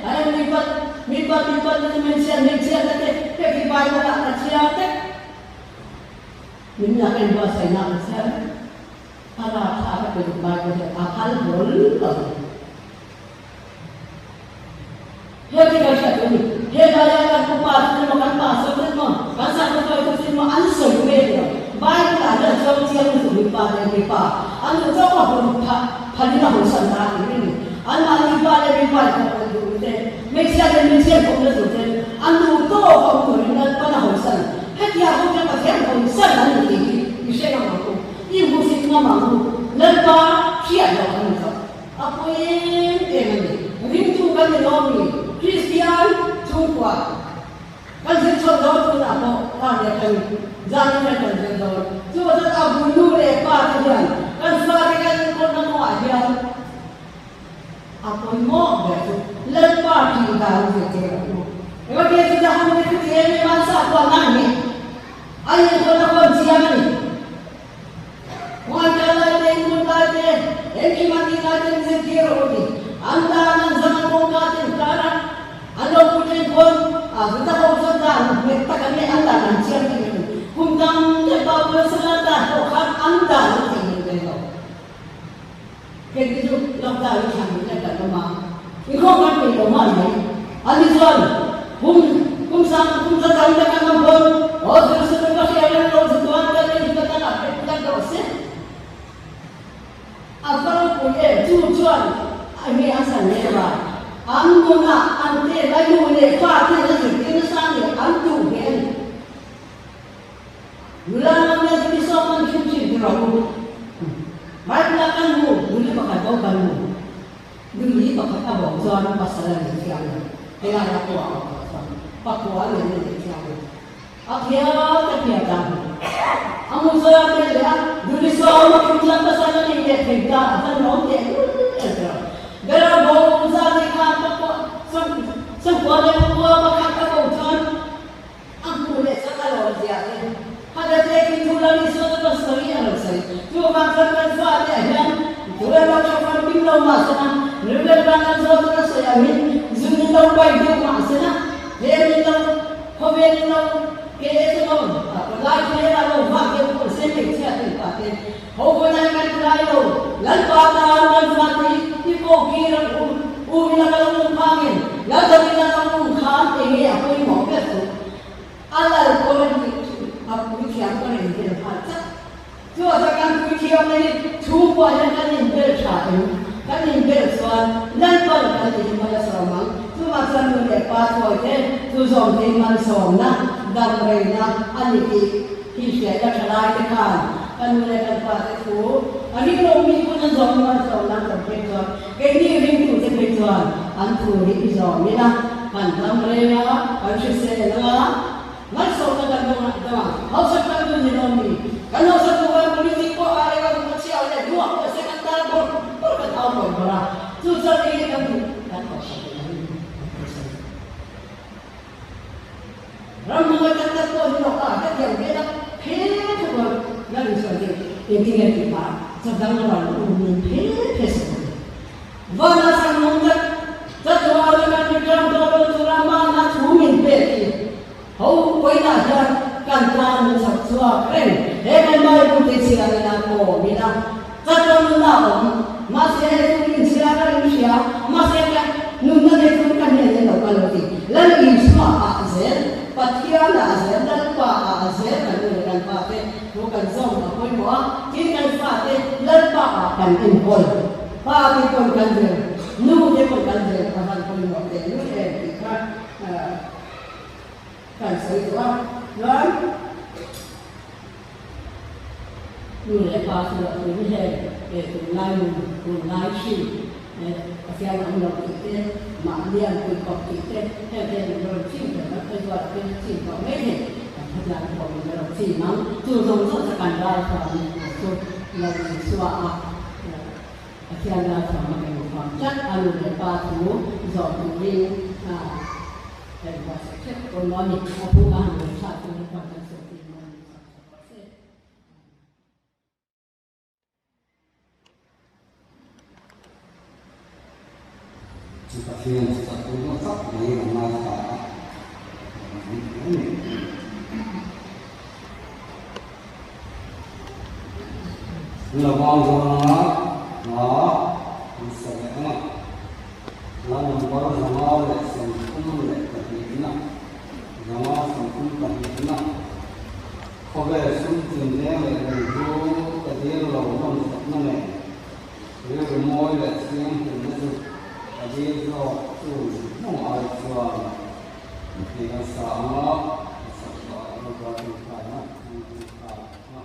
a en mipat, mipat, mipat te chu hmeichhia, hmeichhia te te, hei khi Bible ah ka chhiar vek. Min lak en buatsaihna ka chhiar vek. A rapthlak a pe duh Bible hian a phal hlawl lo. He khi kan hriat tur a ni. He laia kan upa te emaw, kan pastor te emaw, kan sakhua te emaw an sawi mek lo. Bible ah hian chuang chiang lutuk mipa leh mipa an duh chauh a hun phalin a hawisan ta a ti reng a ni. Anmahni pa leh mipa in thawk duh te, hmeichhia leh hmeichhia in thawkna duh te an duh tawk a awm turin Lalpan a hawisan. Hetiang ho hian Pathian hawisan an ni tih hi i hre ngam ang u, i hmusit ngam ang u. Lalpa hriat loh an ni chauh. A pawi em em a ni. Ringtu kan ni lo mi? Kristian chhungkua kan zir chhuak dawn tunah pawh pa leh kan zan hian kan zir dawn. Chuvang chuan a bul nu leh pa te hian kan fate kan enkawlna kawngah hian a pawimawh ber chu Lalpa tih dan zirtir ang u. Engati chu Jaham te chu ti em em a an sakhuana a ni. A enkawlna pawh an chiang a ni. Khuaikal lai te, inhmun lai te, engkim a tih lai te min zirtir rawh u ti. An tan an zam an kawngka te an kar a, an lo pui ṭhen pawn a zuta ho chuan dan nghet tak an nei, an dan an chiang tih a ni. Kum tam deuh Babula sala dan pawh khan an dan an theihnghilh ve lo. Heng te chu lockdown hi thlan leh kan awm a, inkhawm kan peih lo mai mai. Ani chuan kum kum sang kum za tam tak an awm pawn aw Jerusalem ka hria reng lo chu tuan kan ei ka tan ah pek tlat rawh se. A va ropui em chu chuan enge an san leh va an nunah an te lai nu leh pa ten a zirtir nasa a ni an duh ve a ni. Nula ram leh chu sawm an hrim hrim ti rawh u. Bible ah kan hmu, nuli pakhat bo kan hmu. Nuli pakhat a bo chuan pasal a nei thiang lo. Helai a pawh a awm tawh chuan pakua a nei a nei thiang lo. A phiar te phiar ta hmu. A hmu zawi a tel leh a, nuli sawm a hrim chuan pasal a nei leh thei ta a van lawm teh lul el ti rawh. Bera bo zat hi khan pakua sawmkua leh pakua pakhat a bo chuan A hmuh leh chuan a lawm zia te, Hada te khi thu lam Isua chu ka sawi a lo sawi. Chu vang chuan kan fate ah hian thu erawh tha famkim lo mah sena, Reuben tan an zawt chuan a sawi angin zun in lo pai deuh mah sena, hlem in lo, khawvel in lo, ke e chu lo, lai thler a lo vah deuh pawh se hmeichhia te pa te ho vawn ai kan tlai lo, Lalpa tan kan fate hi i pawh kir ang u, u in a kal um phangin Lalzawin a kal um khan enge a pawimawh ber chu a lal kawl a nih chu a puithiam ka rawn bel nghal chak. Chu a chuan kan puithiam na hi chhungkua hian kan inbel tha em? Kan inbel chuan Lalpan kan ti hi mal a sawm ang. Chuvang chuan nu leh pa thawi te chu zawm te hi malsawmna, damreina a ni tih hi hriat a tha lai te khan kan nu leh kan pa te thu a ring lo mi pawn an zawm hi malsawmna an awm phei chuan keini ringtute. chuan an thu hi i zawm ila, kan dam reng a, kan hrisel ang a, Malsawmna kan dawng a, dawng ang. Hausak kan duh ni lo mi? Kan hausak duh vang politic pawh a reng a, duh a chhiau leh duh a pawh se kan tar bawrh bawrh kan au bawrh bawrh a, chu chuan enge kan duh? Kan hausak duh ang in kan hausa duh. Ram hmangaih tak tak pawh ni lo a, hetiang vel a phe phe pawh la rin chuan hei engtin nge tih pah chawdang ral um in phe phe sak a ni. Vana sang nung tak tak rual a kan ram dawn lo tura mahna thu min pek hi ho pawilah hian kan tan min chhak chhuak reng. He kan Bible te chhiar ila kawm ila chatuan nunna a awm. Mahse he thu min chhiar a in hria, mahse kan nunna nei chu ka hnen in lo kal lo ti. Lal Isua ah zel, Pathian ah zel, Lalpa ah zel kan nu leh kan pa te thu kan zawm a pawimawh a, tin kan fa te Lalpa ah kan enkawl. Pa te pawn kan zir, nu te pawn kan zir a van pawimawh teh luih em tih kha kan sawi duh a. Chuan nu leh pa chu a tun heng eh tunlai nun tunlai hrim eh Pathian awm lo tih te, mahni an pui kawp tih te heng te an rawn chim ber a, phei chuan a pen a chim tawh mai thei. Kan khawtlang pawh min la rawn chim ang. Chu zawng zawng chu kan ral thuam ni tur chu lo Isua a. Pathian ralthuam a kan thuam tlat a, nu leh pa thu zawh turin a kan buatsaih hrep pawimawh a ni. A thu ka han ngaihthla chu lalpan kan sawi maw ni sak sak rawh se. Chu Pathian chu tak pawimawh tak mai a ngaithla a, a ni a ni. An lo vang dawn ang a, hna an sa leh ang a, hla number 532 na, 532 na, khawvel sum tinreng leh lungzu ka dil lo nawmsakna nen, rilru mawi leh thianghlimna chu ka dil zawk chu hnung ai chuan tih an sa ang a, a sak tawh ah lalpa tawngtaina an tawngtai ang a.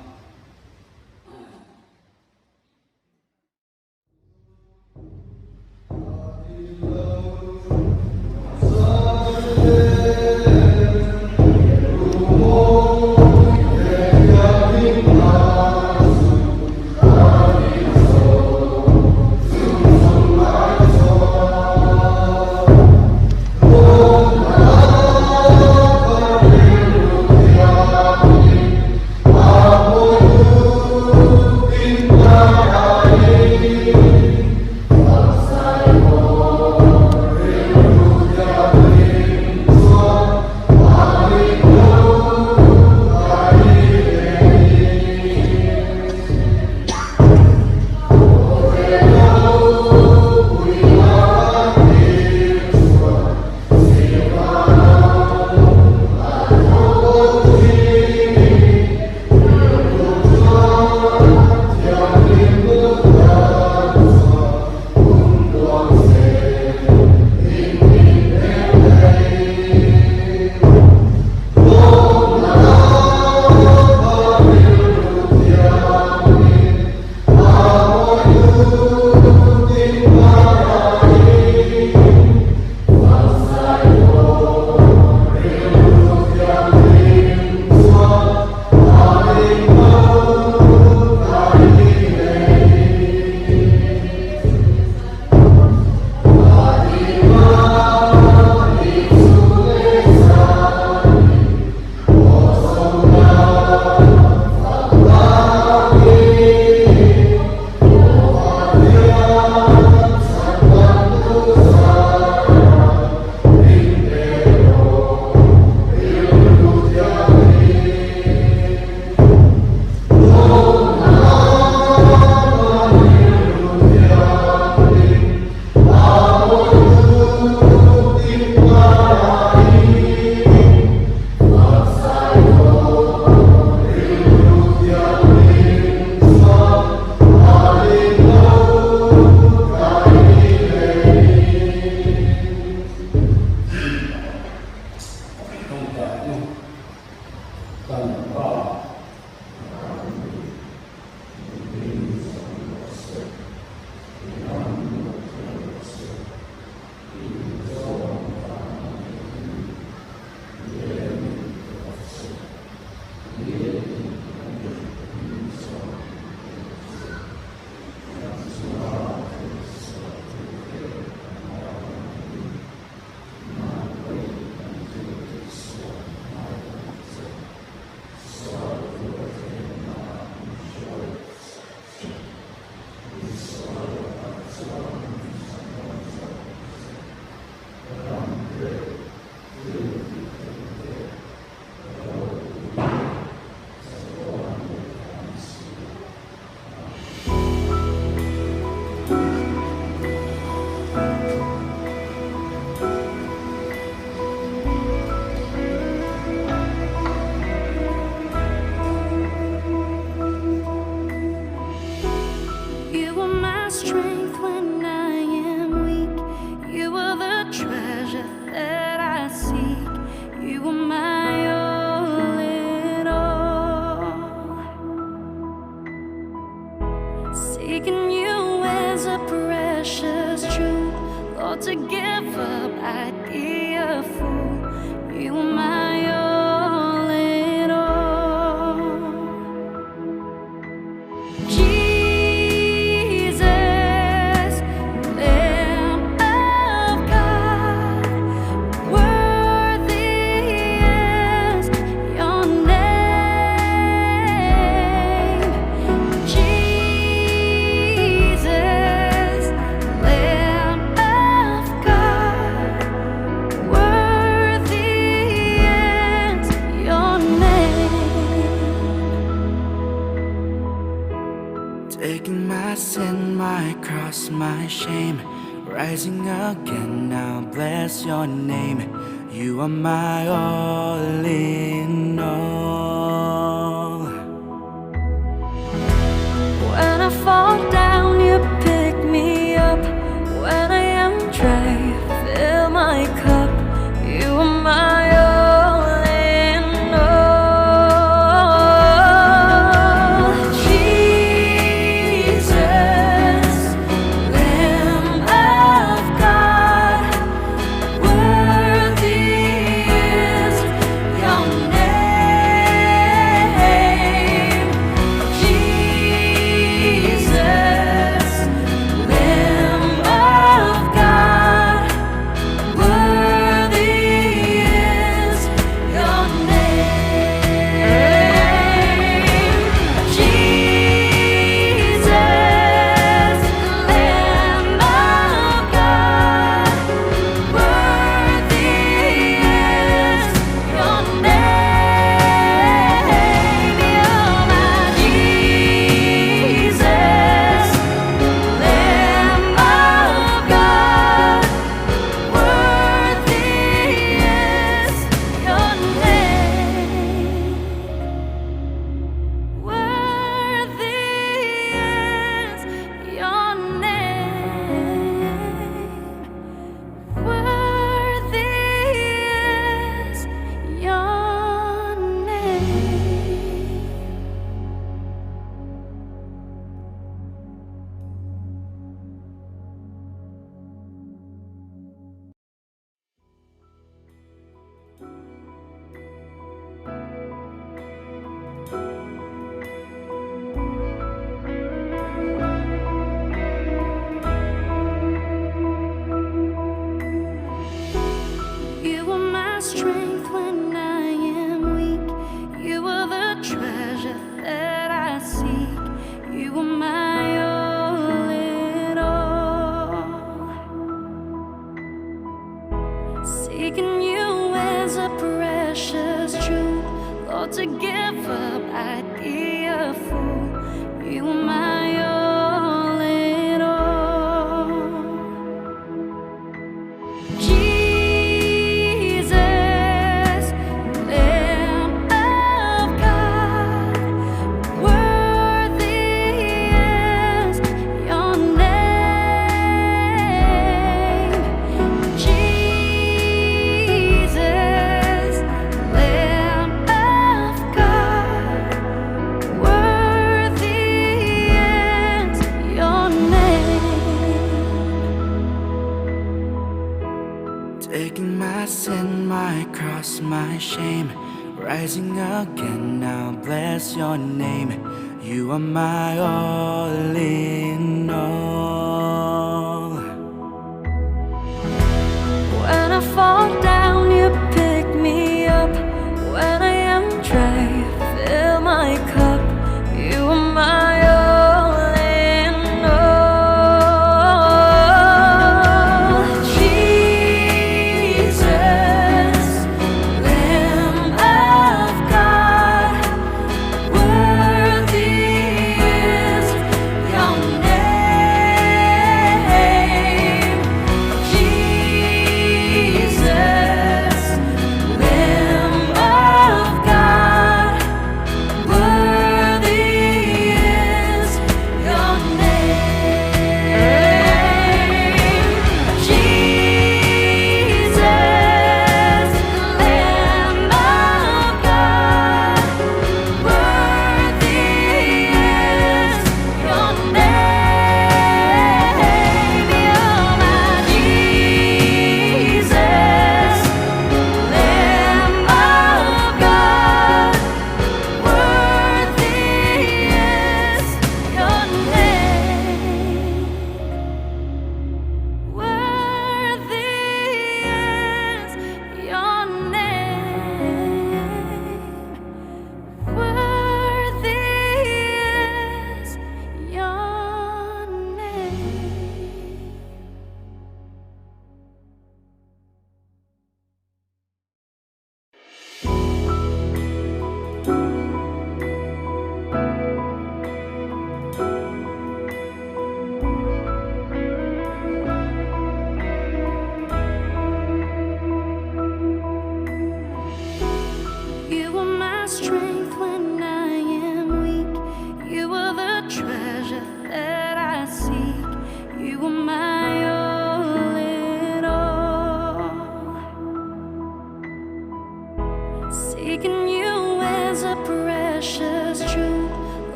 Lord, to give up, I'd be a fool. You are my all in all. Jesus, Lamb of God, worthy is your name. Jesus, Lamb of God, worthy is your name. Taking my sin, my cross, my shame, rising again. Now bless your name. You are my all in all. When I fall down, you pick me up. When I am dry, fill my cup. You are my all in all. Jesus, Lamb of God, worthy is your name. Jesus, Lamb of God, worthy is your name. Jesus, Lamb of God, worthy is your name. You're my Jesus, Lamb of God, worthy is your name. Worthy is your name. Worthy is your name. You are my strength when I am weak. You are the treasure that I seek. You are my all in all. Seeking you as a precious jewel. Lord, to give up, I'd be a fool. You are my all in all. Jesus, Lamb of God, worthy is your name. Jesus, Lamb of God, worthy is your name. Taking my sin, my cross, my shame, rising again. Now bless your name. You are my all in all. When I fall